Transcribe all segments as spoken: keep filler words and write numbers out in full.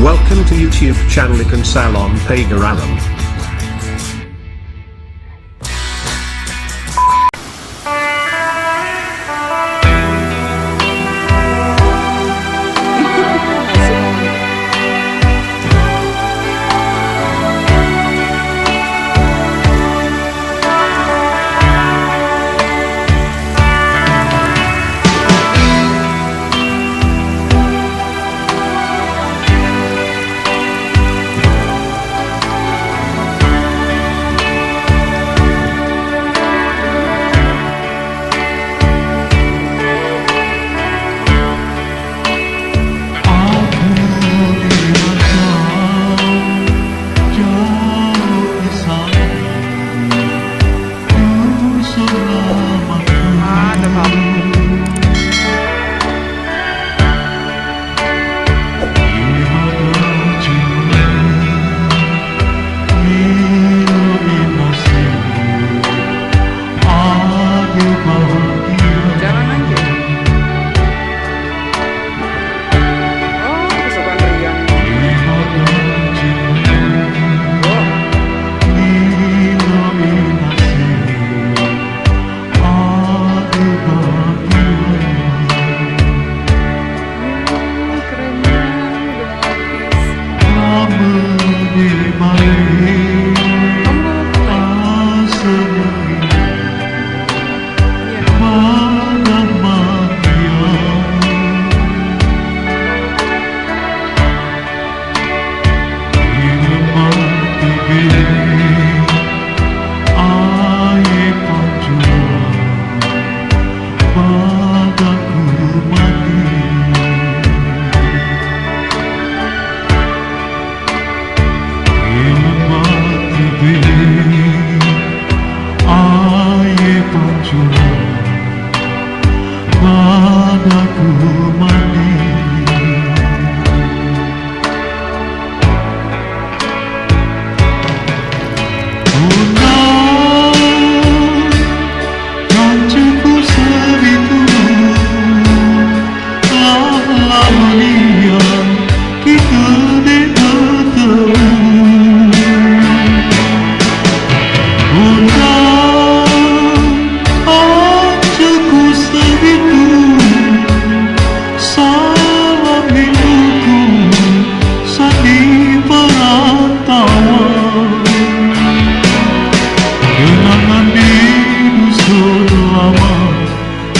Welcome to YouTube channel Ikan Salon Pagar Alam.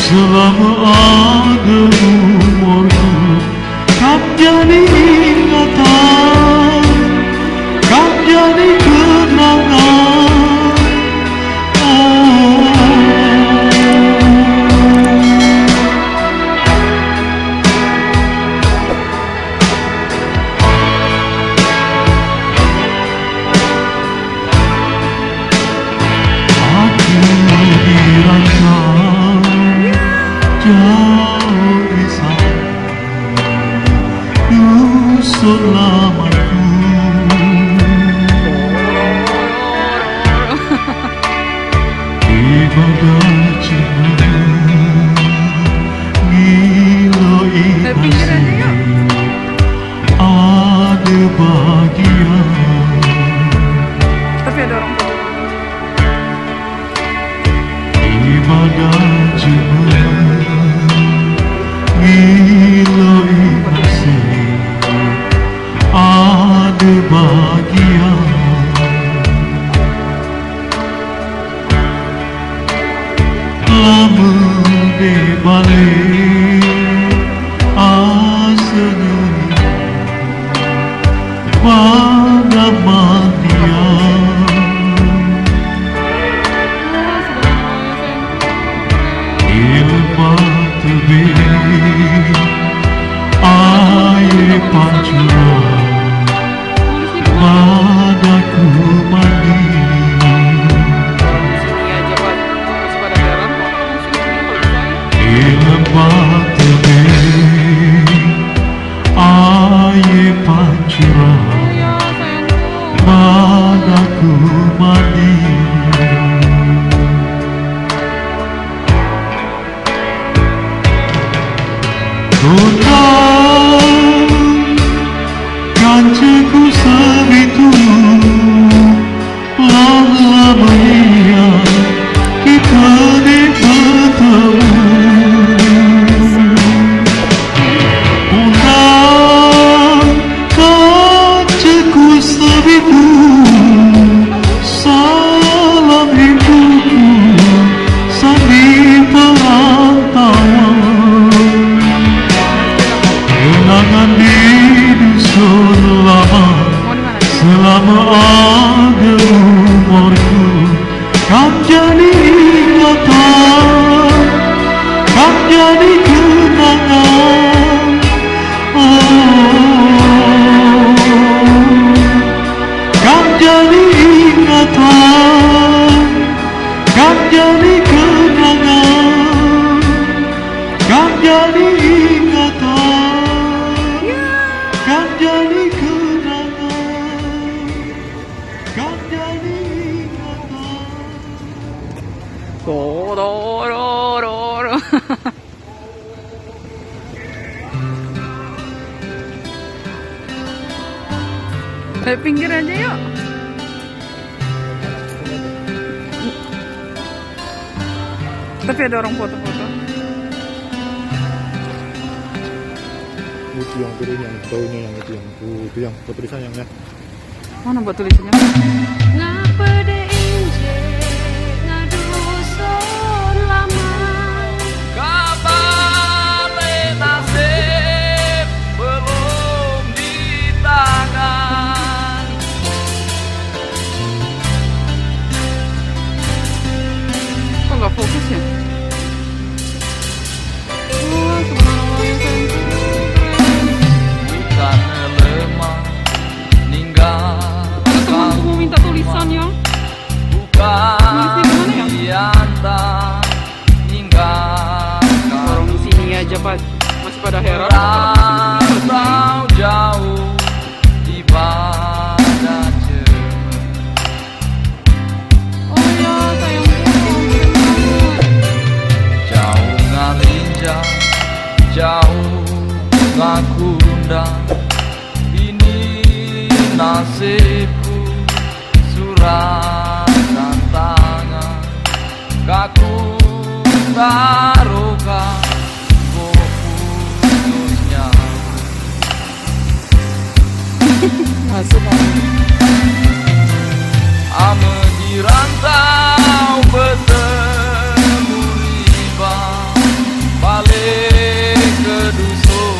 Selama ada umurku, kau jadi ingatan, kau jadi kenangan. Oh. Aku dirasa jauh di sana, dusun lamaku. Ibadah cinta, ngilo i nasib. Ada bahagia. Tapi ada orang tua. Ibadah cuma ngilo i nasib, ada bahagia. Lama de bale asa ngening pada mandia. Ilepas tebing air pancuran, pada ku mandi. Ilepas tebing air pancuran, pada ku mandi. Kota, kau Ingatan, kan jadi kenangan, kan jadi ingatan. Tuh, tuh, tuh, tuh, tuh. Dari pinggir aja, yuk. Tapi ada orang foto-foto. Itu yang turun, yang baunya, yang itu, yang, tuh, itu yang foto di sana, yang, ya. Mana buat tulisannya? Ngapa deh inje ngadu son lama? Kabale nasib belum di tangan. Kok nggak fokus ya? Wah, subhanallah, ya sayangku. Keren. Bukan lemah, ninggal. Ada temanku mau minta tulisan, ya. Bukan diantar, ninggal. Orang sini aja, Pak, masih pada heran. Merantau jauh ibadah jemaah. Oh ya, sayangku, keren banget. Jauh ngalinja, jauh ngakunda. Ini nasibku, surat tantangan. Kaku taruhka, ko putusnya. Masuk, Om. Ame di rantau betemu riba, balik ke dusun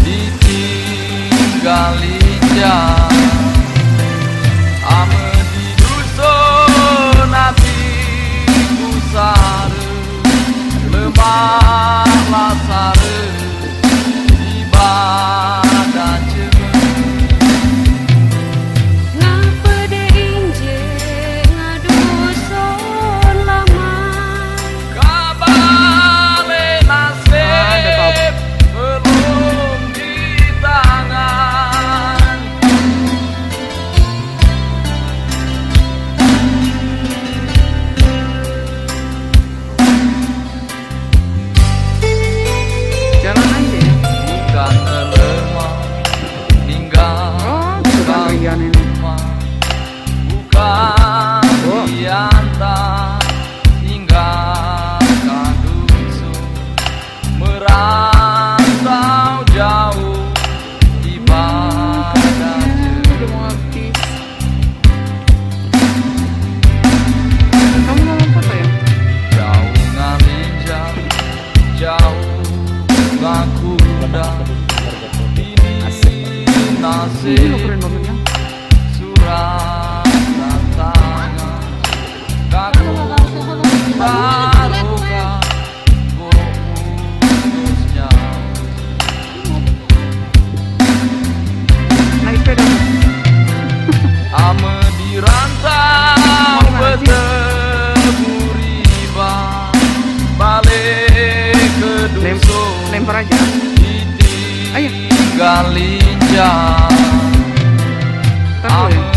ditinggal inja. Ame di dusun atiku sare, lemah lah sare ibadah jemaah. Ngapa deh inje ngadu son lama? Kabale nasib belum di tangan. Jalan aja ya. Bukan lemah, ninggalkan rumah. Oh, bukan Rian ini. Bukan diantar, ninggalkan dusun. Merantau jauh ibadah jemaah. Kamu ngomong apa, sayang? Jauh ngalinja, jauh ngakunda. Ini nasib. Ini loh keren banget ya. Surat tantangan. Kaku taruhka, ko putusnya. Naik sepeda. Ame di rantau betemu riba, balik ke dusun. Lem-, lempar aja. Ayo. Ditinggal inja. Taruh ya.